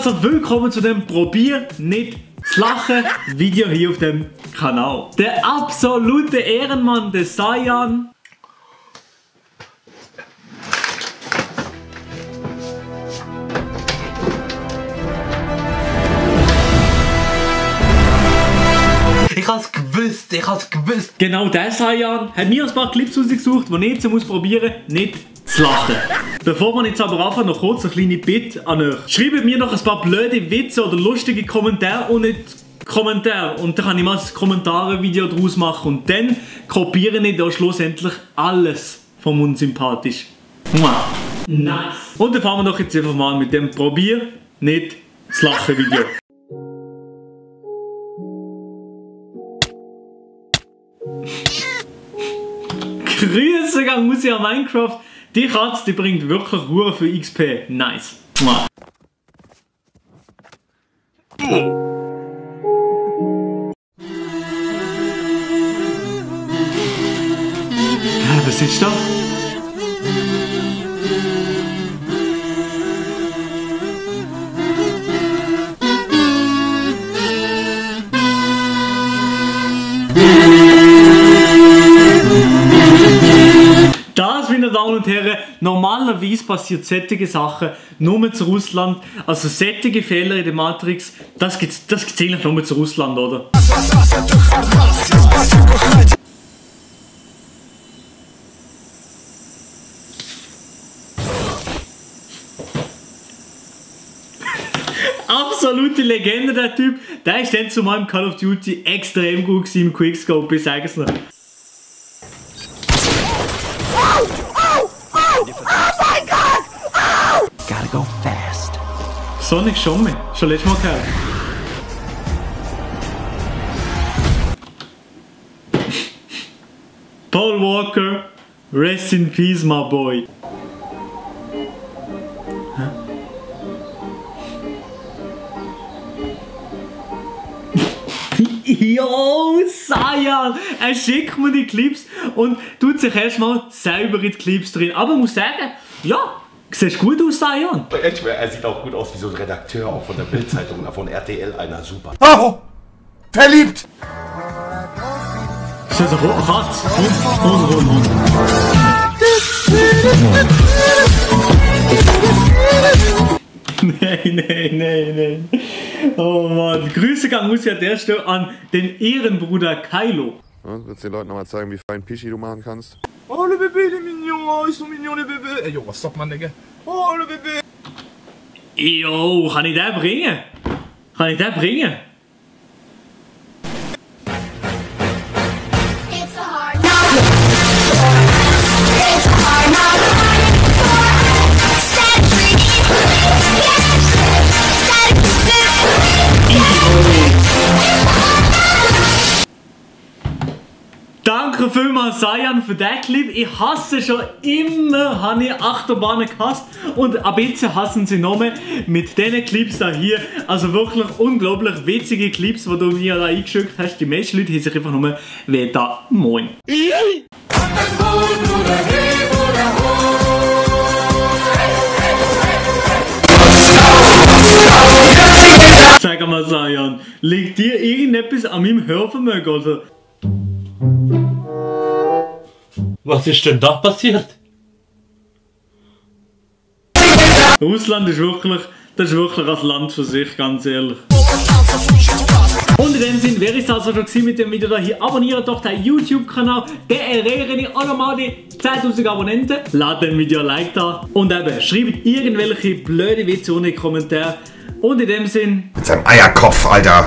Also willkommen zu dem Probier nicht zu lachen Video hier auf dem Kanal. Der absolute Ehrenmann des Sayan. Ich hab's gewusst. Genau der Sayan hat mir ein paar Clips rausgesucht, die ich jetzt probieren muss, nicht zu lachen. Bevor wir jetzt aber anfangen, noch kurz eine kleine Bitte an euch. Schreibt mir noch ein paar blöde Witze oder lustige Kommentare und nicht Kommentare. Und dann kann ich mal ein Kommentare-Video daraus machen und dann kopiere ich da schlussendlich alles vom Unsympathisch. Nice. Und dann fangen wir doch jetzt einfach mal mit dem Probier nicht zu lachen Video. Grüße gehen muss ich an Minecraft. Die Katze, die bringt wirklich Hure für XP. Nice. Was ist das? Das, meine Damen und Herren, normalerweise passiert solche Sachen nur zu Russland. Also solche Fehler in der Matrix, das gibt's eigentlich nur zu Russland, oder? Absolute Legende, der Typ. Der ist dann zu meinem Call of Duty extrem gut gewesen im Quickscope, ich sage es noch. Gotta go fast. Sonic schon mehr. Schon letztes Mal gehört. Paul Walker, rest in peace, my boy. Yo, Sayan! Er schickt mir die Clips und tut sich erstmal selber in die Clips drin. Aber ich muss sagen, ja, siehst gut aus, Sayan. Er sieht auch gut aus wie so ein Redakteur auch von der Bild-Zeitung, von RTL, einer super. Oh! Verliebt! Ist das ein Katz? Hund. Nein. Oh Mann. Grüße muss ich an der Stelle an den Ehrenbruder Kylo. Ja, willst du den Leuten nochmal zeigen, wie fein Pischi du machen kannst? Oh, le bébé, les mignons, oh, ils sont mignons, les bébés. Ey, yo, was up, man, Digga? Oh, le bébé. Jo, kann ich den bringen? Danke vielmals Sayan für den Clip. Ich hasse schon immer, habe ich Achterbahnen gehasst und ab jetzt hassen sie noch mehr mit diesen Clips da hier. Also wirklich unglaublich witzige Clips, die du mir da eingeschickt hast. Die meisten Leute haben sich einfach nur wie da moin. Sag mal Sayan, liegt dir irgendetwas an meinem Hörvermögen oder? Was ist denn da passiert? Russland ist wirklich ein Land für sich, ganz ehrlich. Und in dem Sinne wäre es also schon mit dem Video da hier. Abonniert doch den YouTube-Kanal, dann erreiche ich auch nochmal die 10.000 Abonnenten. Lasst dem Video ein Like da und eben schreibt irgendwelche blöde Witze in die Kommentare. Und in dem Sinne... Mit seinem Eierkopf, Alter!